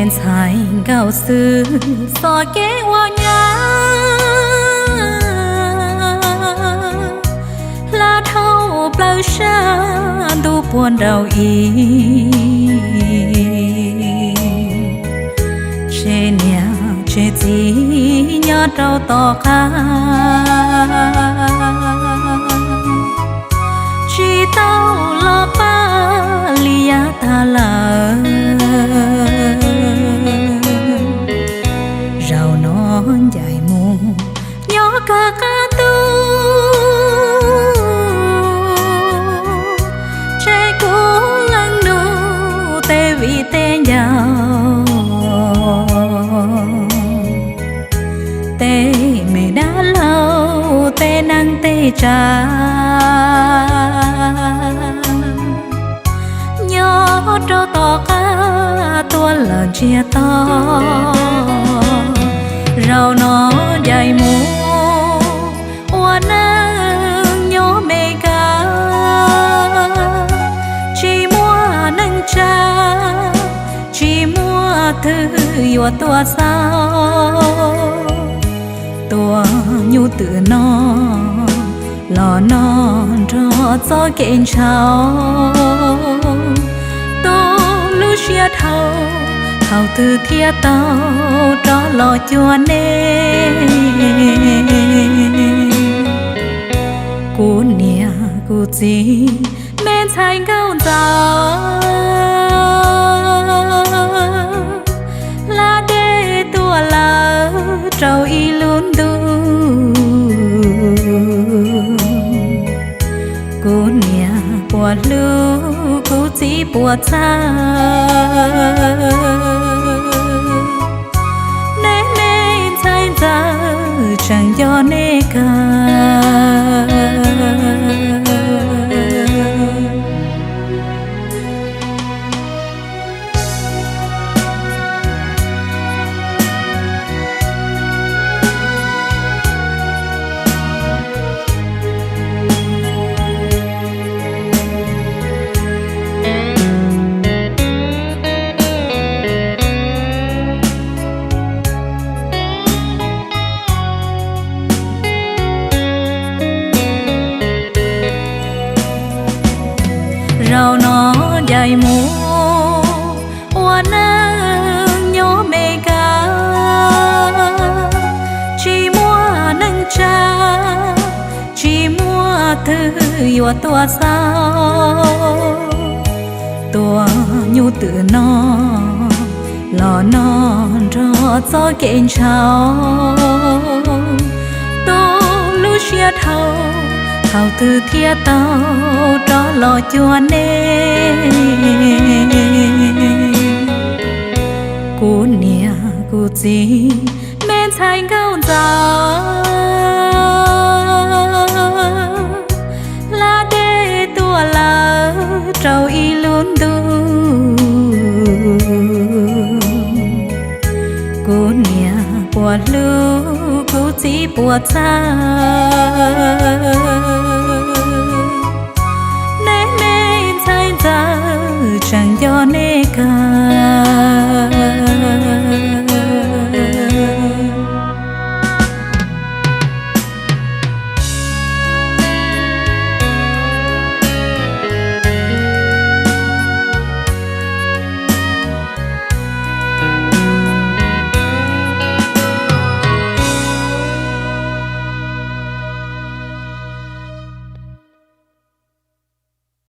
Ntxhais nkauj xwb txoj kev ua nyab, hla dhau plaws sab ntuj puag nraum ib, tseg niam tseg txiv nyob rau tom qab, tsis tau los pab li yav tag lawm. Zaum no ncaim mus nyob kawg qab ntuj, tseg kuv leej nus tej viv tej ncaus, tej me dab laug tej neeg tej tsav, nyob rau tom qab tuaj lawm ntsiag to. Zaum no ncaim mus ua neej nyob Mes Kas, tsis muaj neej tsa, tsis muaj twg yuav tuaj xauj. Tua nyuj twm no los noj nrog txoj kev ntshaus. Tu lub siab dhau, thaum twg thiaj tau rov los cuag nej. Kuv niam kuv txiv, me ntxhais nkauj ntxawm, hla dej tuaj lawm rau ib lub ntuj. Kuv niam puas hlub, kuv txiv puas txhawj, nej me ntxhais ntxawm tseem nco nej kawg. Zaum no ncaim mus ua neej nyob Mes Kas, tsis muaj neej tsa, tsis muaj twg yuav tuaj xauj. Tua nyuj twm no los noj nrog txoj kev ntshaus. Tu lub siab dhau, thaum twg thiaj tau rov los cuag nej. Kuv niam kuv txiv, me ntxhais nkauj ntxawm, hla dej tuaj lawm rau ib lub ntuj. Kuv niam puas hlub, kuv txiv puas txhawj,